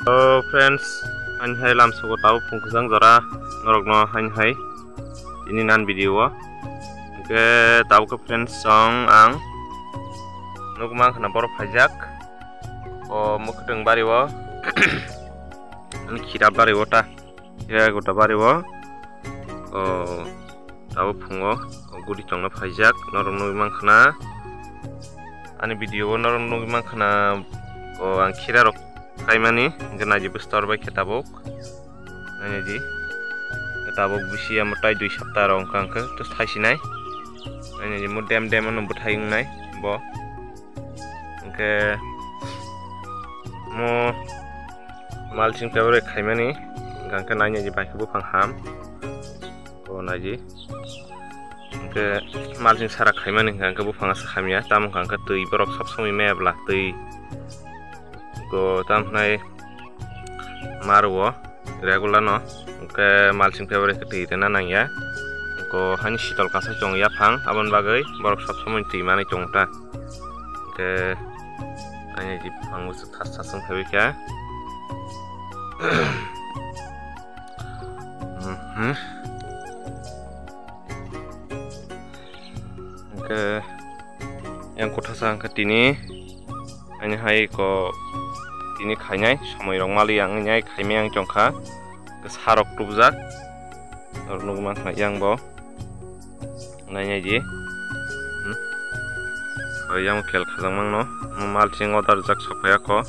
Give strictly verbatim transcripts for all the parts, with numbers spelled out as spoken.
Hello friends, haini hai lamsogo tabuk phung kwchang jora norokno haini hai tini nan video o. Hwnkhe tabuk khe friends chwng ang nukma khna borok phaijak o mwkhwtwng bari o ani khirap bari o ta. Khe gota bari o, o, tabuk phungo, o, guri tongna phaijak, norok nugwi mankha na. Ani video o norok nugwi mankha na, o, ang khira rok kaimani, hwnkhe naidi bwstor bai khe tabuk. Naidi, tabuk bisi amo tai dui sapta rok wngkha, hwnkhe to thaisinai. Naidi mo dem dem ano bwthai wngnai bo. Hwnkhe mo mulching paper bai khaimani, hwnkhe nainai di bai khe buphang ham. O naidi. Hwnkhe mulching sara khaimani hwnkhe buphang asa hamya, tamo hwnkhe twi borok sab samwi maya bwla twi. Go tam hwnai maruo regular no, hwnkhe mulching paper khe twi rwna nangya. Go hani sitol kasai tongo yaphang, aboni bagwi borok sab samwi twi manwi tongo ta. Hwnkhe ani di buphang bwswk thas thas wng phaiwi kha. Mhm. Hwnkhe yang kothasa hwnkhe tini ani hai ko tini khainai somoi rok mali ang nai khaimai ang chongkha. Sarok tubjak, norok nugwi mankha yang bo. Nainai di. Hmm. O yang kel khajak mangno. Mo mulching order jak sok phai ako.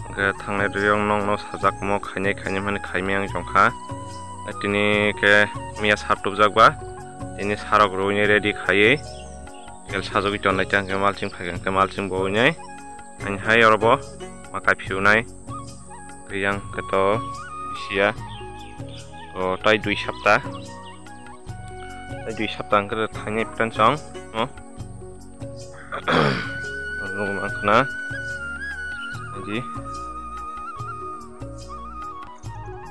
Hwnkhe thangnai riyong nokno sajak mo khainai khainai mani khaimai ang chongkha. Tini khe miya sar tubjak ba. Tini sarok rwinai ready khaiwi. Kel sajagwi tonnai tang khe mulching phai khe mulching bo winai. Ani hai oro bo ma kaiphiunai. Yang khe to bisiya. O tai dui sapta. Tai dui sapta hwnkhe thainai pran chong. No. Nung mangkhna. Di.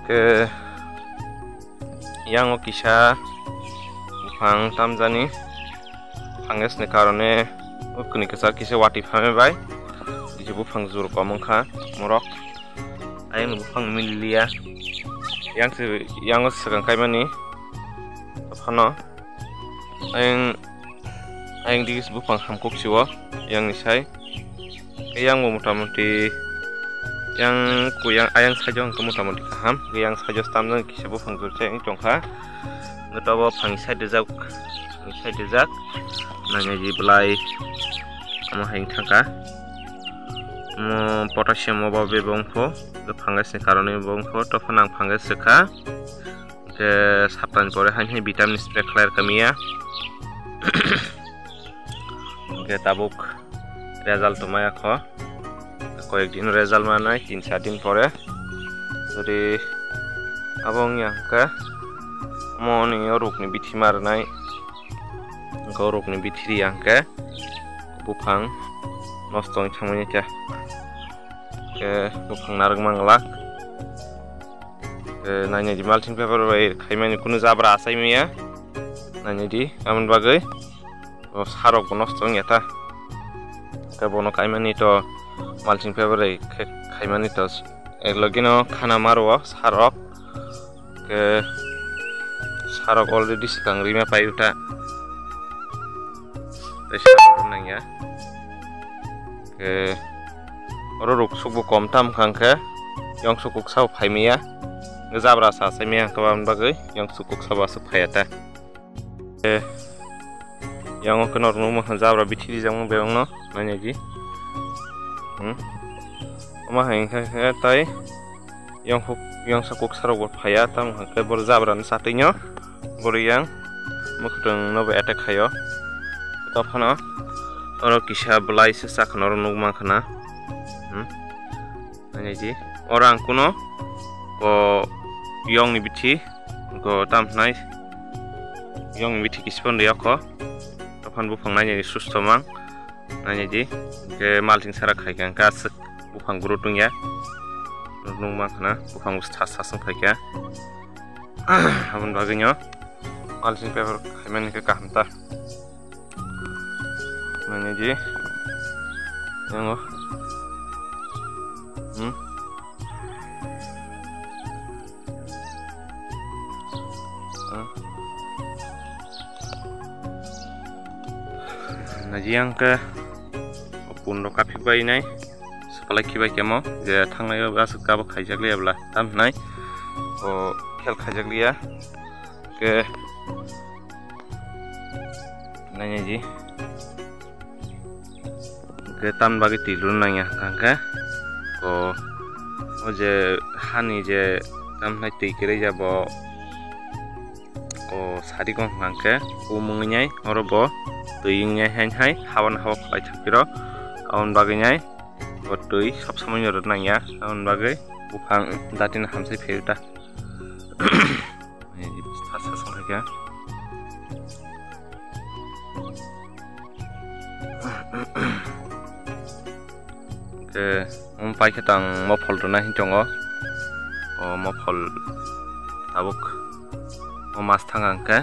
Ke yang o kisa buphang tamjani. Fungus ni karone o kuni kisa kisa wati phame bai. Kisa buphang jur kom wngkha morok. Ayang buphang miliya. Yang se, yang o swkang kaimani. Phano. Ayang, ayang digi buphang hamkuk siwo, yang ni sai. Yang bo motamuti, yang kuyang, ayang side o hwnkhe motamuti kaham. Yang side o tamjani kisa buphang jursa yang tongkha. Goto bo phang side rijak, phang side rijak. Nangya ji belai, omo hai thangkha. Omo potassium obo bebong pho, fungus ni karone bebong pho, to phano ang fungus rwkha. Hwnkhe saptani pore haini hai vitamin spray khlai rwkha miya. Hwnkhe tabuk result tongmaya kho. Koyek din result manai, tin char din pore. Jodi abo wngya hwnkhe omo ni o rokni bithi ma rwnai. Hwnkhe o rokni bithi riya hwnkhe buphang nosto wngwi thangmani khe. Hwnkhe buphang narwk manglak. Eh, nainai di mulching paper bai khaimani kunu jabra asai maya. Nainai di, amoni bagwi o sarok bo nosto wngya ta. Hwnkhe bono kaimani to mulching paper bai khe-, khaimani to ek logi no khana maro sarok. Hwnkhe sarok already swkang rima pai uta. Tei sarok nangya. Hwnkhe oro ruk sukbo kom tam wngkha hwnkhe yong suk kuksa bo phai maya. Jabra sa sai maya hwnkhe aboni bagwi yong suk kuksa bo aswk phaiya ta. Hwnkhe yang o khe norok nukma kha jabra bithi rijak mung bebak no nainai di. Hmm. Omo hai wngkha khe tai. Yong huk, yongsa kuksa rok bo phaiya, tamo hwnkhe boro jabra ni satwi no boro yang mwkhwtwng no bo attack khaio. Tophano oro kisa belai se sakha no oro nukma khana. Hmm. Ani ji oro ang kuno ko yong ni bithi ko tam hwnai yong ni bithi kisa pon riyokho. Tophano buphang nainani susto mang. Nainai di, hwnkhe mulching sara khaikha hwnkhe aswk buphang guru tungya. Nukma khana buphang thas thas wng phaikha. Aboni bagwino mulching paper khaimani khe kaham ta. Nainai di, yango. Hmm? Naji ang khe o pun rok kaphik bai nai, swpalai khibai kemo je thangnai o aswk kabo khaijak liya bwla tam hinai o khel khaijak liya khe nainaji khe tam bagwi twi lun nangya hwnkha khe o o je hani je tam hinai twi kwrwi ya bo o sari kong hwnkha khe kum wngwi nai oro bo twi wngwi hai hai habani habo khlai thangphiro aboni bagwi nai bo twi sob somoi no rw nangya aboni bagwi buphang datina hamsai phaio ta. Sa sa song kha khe. Khe, um, pai khe tang mophol rwna hin tongo. O mophol tabuk o mas thang ang khe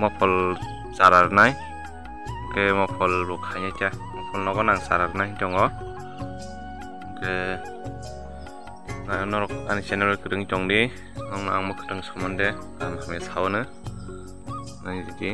mophol chara rwnai. Khe mophol bo khainai khe mophol nogo nang chara rwna hin tongo. Khe, na-, norok ani channel o kwrwng tong di, nokno ang bo kwrwng somonde kaham hamya sao no. Nai di.